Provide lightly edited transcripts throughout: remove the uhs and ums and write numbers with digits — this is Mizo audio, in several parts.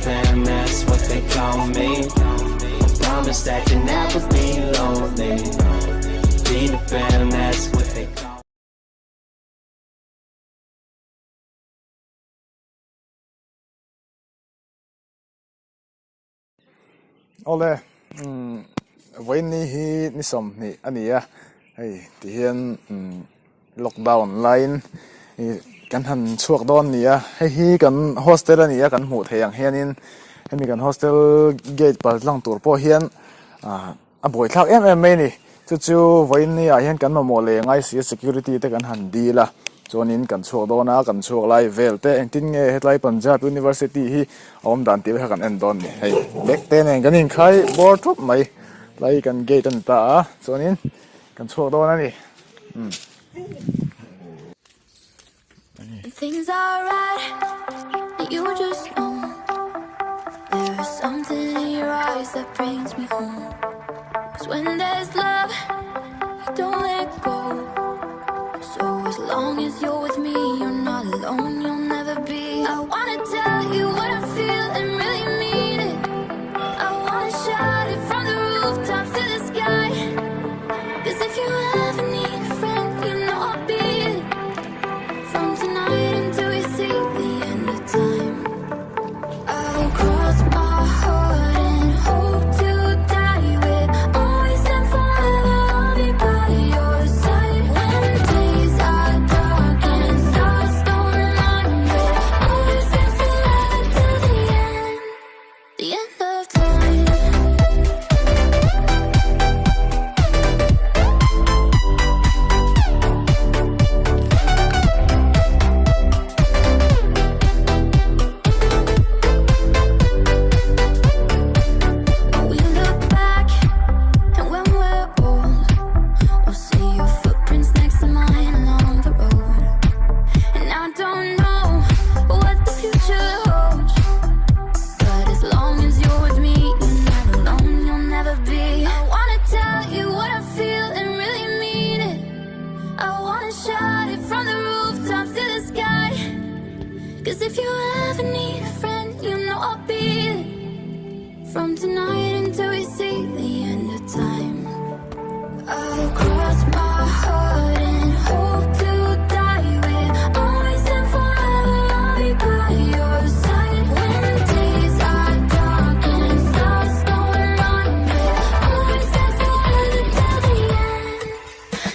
Pan, that's what they call me. I promise that you'll never be lonely. Peter Pan, that's what they call. Awle umm vawiin ni hi ni 20 a ni a hei tihian umm lockdown laiin ih kan han chhuak dawn a ni a hei hi kan hostel a ni a kan hmuh theih ang hianin hemi kan hostel gate pal tlang tur pawh hian ah a buaithlak em em mai a ni chu chu vawiin ni ah hian kan mamawh leh ngai si a security te kan han dil a chuanin kan chhuak dawn a kan chhuak lai vel te engtin nge hetlai Punjab University hi a awm dan tih kha kan en dawn a ni hei bag te nen kan inkhai bawr thup mai tlai kan gate a ni ta a chuanin kan chhuak dawn a ni umm. Things are right, but you just know There is something in your eyes that brings me home Cause when there's love, you don't let go So as long as you're with me, you're not alone, you'll never be I wanna tell you what I feel and really mean it I wanna shout it from the rooftops to the sky Cause if you ever need a friend, you know I'll be it From tonight until we see the end of time I'll cross my heart and hope to die With always and forever I'll be by your side When days are dark and stars don't align We'll always and forever till the end The end of time We look back, and when we're old, we'll see your footprints next to mine along the road. And I don't know what the future holds, but as long as you're with me, you're not alone, you'll never be. I wanna tell you what I feel and really mean it. I wanna shout it from the rooftops to the sky. Cause if you ever need a friend, you know I'll be there. From tonight until we see the end of time. I'll cross my heart and hope to die with always and forever I'll be by your side. When days are dark and stars don't align, we'll always and forever till the end,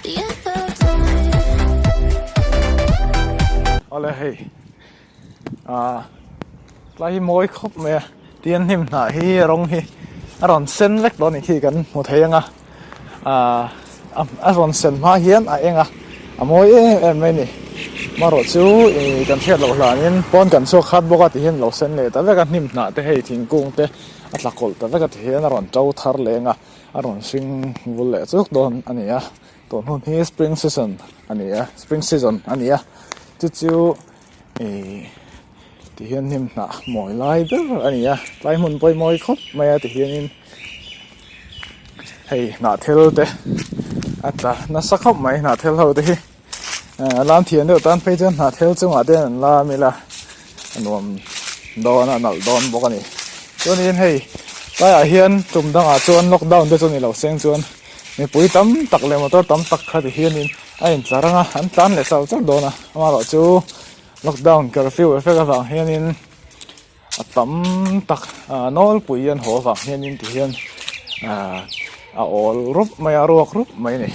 the end of time. Awle hei ah tlai hi mawi khawp mai a tin hnim hnah hi rawng hi a rawn sen vek tawh a nih khi kan hmu thei ang a ah a rawn sen hma hian a eng a a mawi em em mai a ni marawh chu ih kan hriat loh hlanin pawn kan chhuak khat bawk a ti hian a lo sen leh ta vek a hnim hnah te hei thingkung te a tla kawlh ta vek a ti hian a rawn to thar leh ang a a rawn hring vul leh chuk dawn a ni a. Tun hun hi spring season a ni a spring season a ni a chu chu ihh ti hian hnim hnah mawi lai ber a ni a tlai hmun pawh hi mawi khawp mai a ti hianin hei hnah thel te a tla nasa khawp mai hnah thel ho te hi a lam thiam deuh tan phei chuan hnah thel chungah te hian an lam ila a nuam dawn a a nalh dawn bawk a ni chuanin hei tlaiah hian tum dangah chuan lockdown te chu ni lo seng chuan. Mipui tam tak leh motor tam tak kha ti hianin a intlar ang a, an tlan leh chauh chauh dawn a, amaherawhchu lockdown curfew effect avang hianin a tam tak ah nawlpui an haw avang hianin ti hian ah a awl rup mai a, a ruak rup mai a ni.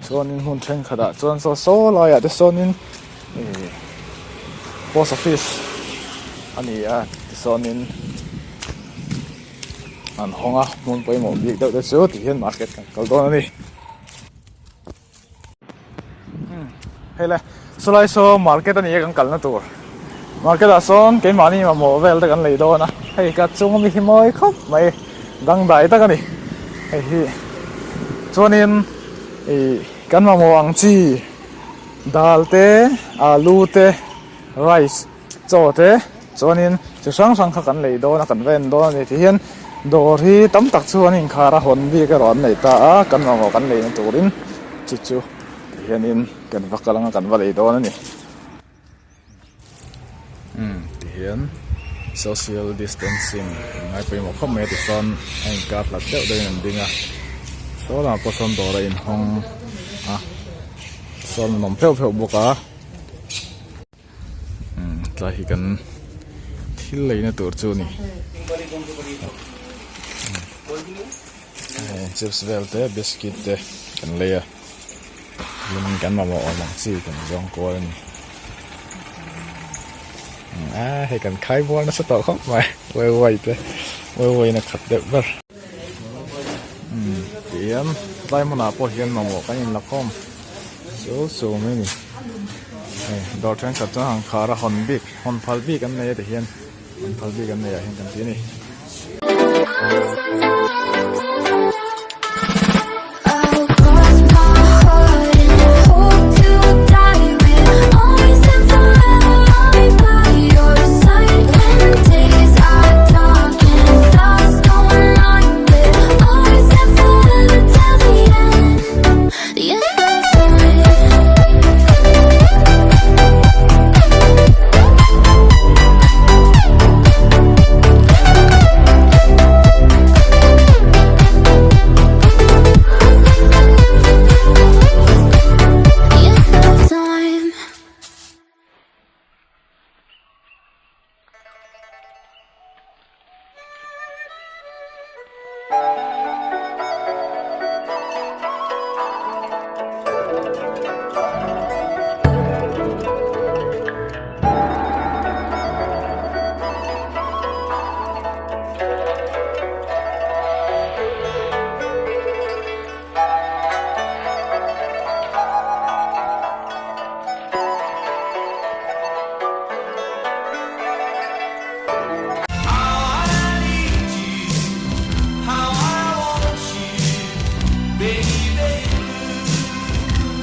Chuanin hmun thenkhatah chuan saw saw laiah te sawnin ih post office a ni a tichuanin. An hawng a hmun pawimawh bik deuh te chu ti hian market kan kal dawn a ni. Hei le sawlai saw market a ni a kan kalna tur market ah sawn keimahni mamawh vel te kan lei dawn a hei ka chung ami hi mawi khawp mai dangdai tak a ni hei hi chuanin ih kan mamawh ang chi dal te alu te rice. Chaw te chuanin chi hrang hrang kha kan lei dawn a kan va en dawn a ni ti hian dawr hi tam tak chu an inkhar a hawn bik erawh an nei ta a kan mamawh kan leina turin chu chu ti hianin kan va kal anga kan va lei dawn a ni. Umm ti hian. Social distancing an ngai pawimawh khawp mai a tichuan a inkar hlat deuh deuhin an ding a saw lamah pawh sawn dawr a inhawng a sawn an awm pheuh pheuh bawk a umm tlai hi kan thil leina tur chu a ni chips vel te biscuit te kan lei a tin kan mamawh awm ang chi kan zawng kual a ni a hei kan khai bual nasa tawh khawp mai uai uai te uai uai in a khat deuh ber umm ti hian tlai hmunah pawh hian mamawh kan inla khawm suau suau mai a ni hei dawr thenkhat chuan han khar a hawn bik hawn phal bik an nei a ti hian. An phal bik an nei ah hian kan ti a ni.